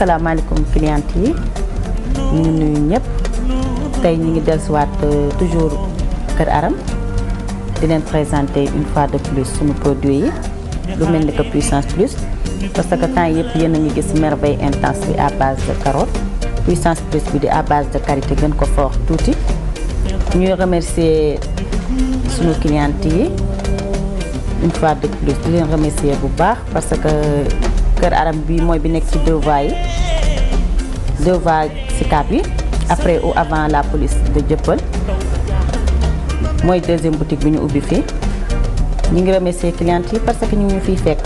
asalaamaaleykum client yi ñu ngi nuyu ñëpp tey ñu ngi dellusiwaat toujours Kër Aram di leen présenter une fois de plus suñu produit yi lu mel ni que puissance plus parce que temps yëpp yéen a ngi gis merveille intense bi à base de carotte puissance plus bi di à base de karité gën ko fort tuuti ñuy remercier suñu client yi une fois de plus di leen remercier bu baax parce que Kër Aram bi mooy bi nekk ci deux voies Sicap yi après ou avant la police de Dieuppeul mooy deuxième boutique bi ñu ubbi fii ñu ngi remercier clients yi parce que ñu ngi fiy fekk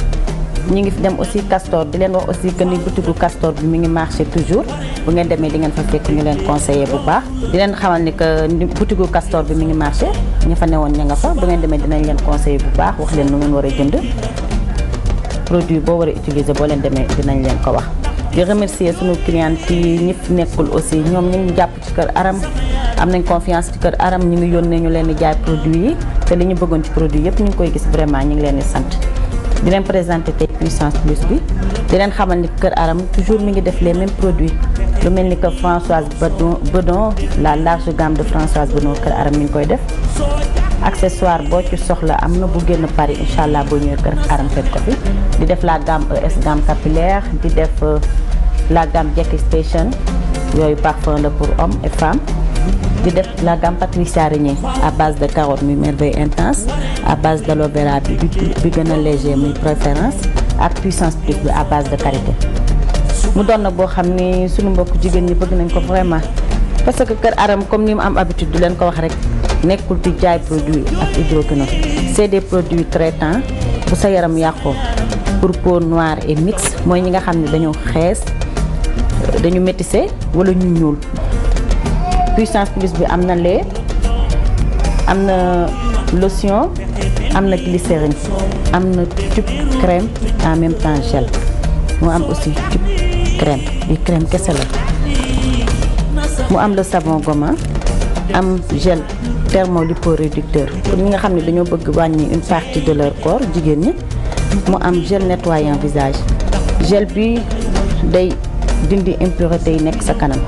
ñu ngi fi dem aussi Castor di leen wax aussi que ni boutique gu Castor bi mi ngi marché toujours bu ngeen demee di ngeen fa fekk ñu leen conseiller bu baax di leen xamal ni que boutique gu Castor bi mi ngi marché ña fa newoon ña nga fa bu ngeen demee dinañ leen conseiller bu baax wax leen lu ngeen war a jënd produit boo war a utiliser boo leen demee dinañ leen ko wax di remercier sunu clients yi ñi fi nekkul aussi ñoom ñu ngi jàpp ci Kër Aram am nañ confiance ci Kër Aram ñu ngi yónnee ñu leen di jaay produit yi te li ñu bëggoon ci produit yëpp ñu ngi koy gis vraiment ñu ngi leen di sant di leen présenter tey puissance plus bi di leen xamal ni Kër Aram toujours mi ngi def les mêmes produits lu mel ni que Françoise Bedon la large gamme de Françoise Bedon Kër Aram mi ngi koy def accessoire boo ci soxla am na bu génn Paris incha allah boo ñëwee Kër Aram fekk ko fi di def la gamme ES gamme capillaire di def la gamme Jackie Station yooyu parfum la pour hommes et femmes di def la gamme Patricia Régnier à base de carotte muy merveille intense à base d'aloe vera bi gën a léger muy préférence ak puissance plus bi à base de karité mu doon na boo xam ni suñu mbokk jigéen ñi bëgg nañ ko vraiment parce que Kër Aram comme ni mu am habitude du leen ko wax rek nekkul di jaay produit ak hydroquinone c'est des produits traitants bu sa yaram yàqoo pour peau noire et mixte mooy ñi nga xam ne dañoo xees dañu métissé wala ñu ñuul puissance plus bi am na lait am na lotion am na glycérine am na tube crème en même temps gel mu am aussi tube crème bi crème kese la mu am le savon gommant am gel thermoliporéducteur pour ñi nga xam ne dañoo bëgg wàññi une partie de leur corps jigéen ñi mu am gel nettoyant visage gel bi day dindi impureté yi nekk sa kanam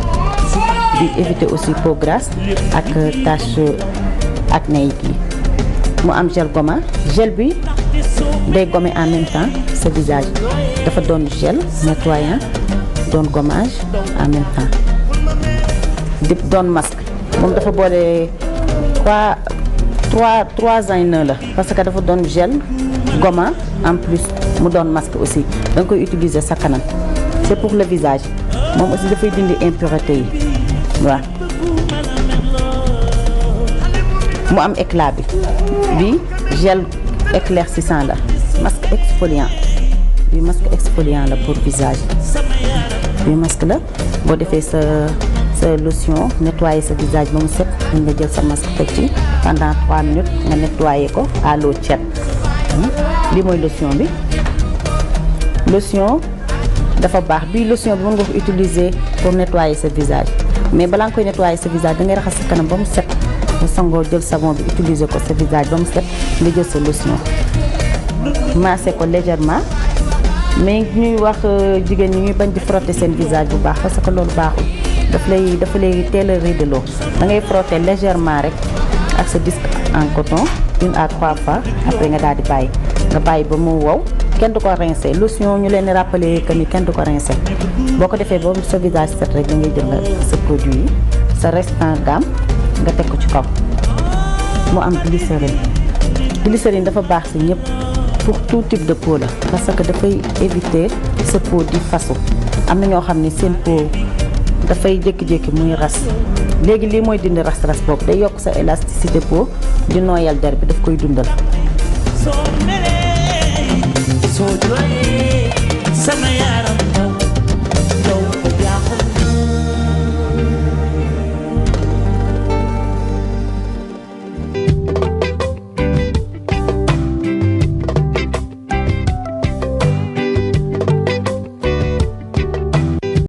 di éviter aussi peau grasse ak tache acnéique yi mu am gel gommant gel bi day gommer en même temps sa visage dafa doon gel nettoyant doon gommage en même temps di doon masque moom dafa boole trois ans la parce que dafa doon gel gommant en plus mu doon masque aussi da nga koy utiliser sa kanam c'est pour le visage moom aussi dafay dindi impureté yi waaw mu am éclat bi gel éclaircissant la masque exfoliant bi masque exfoliant la pour visage bi masque la boo defee sa lotion nettoyer sa visage ba mu set nga jël sa masque teg ci pendant 3 minutes nga nettoyer ko à l'eau tiède lii mooy lotion bi lotion dafa baax bii lotion bi mën nga ko utiliser pour nettoyer sa visage mais balaa nga koy nettoyer sa visage da ngay raxas sa kanam ba mu set nga sangoo jël savon bi utiliser ko sa visage ba mu set nga jël sa lotion masser ko légèrement mais ñuy wax jigéen ñi ñuy bañ di frotter seen visage bu baax parce que loolu baaxul dafa lay teel a rideloo da ngay frotter légèrement rek ak sa disque en coton 1 à 3 fois après nga daal di bàyyi nga bàyyi ba mu wow kenn du ko rincer lotion ñu leen di rappeler que ni kenn du ko rincer boo ko defee boobu sa visage set rek da ngay jël nga sa produit yi sa restant gamme nga teg ko ci kaw mu am glycérine dafa baax ci ñëpp pour tout type de peau la parce que dafay éviter sa peau di fasu am na ñoo xam ne seen peau dafay jékki-jékki muy ras léegi lii mooy dindi ras-ras boobu day yokk sa élasticité peau di nooyal der bi daf koy dundal So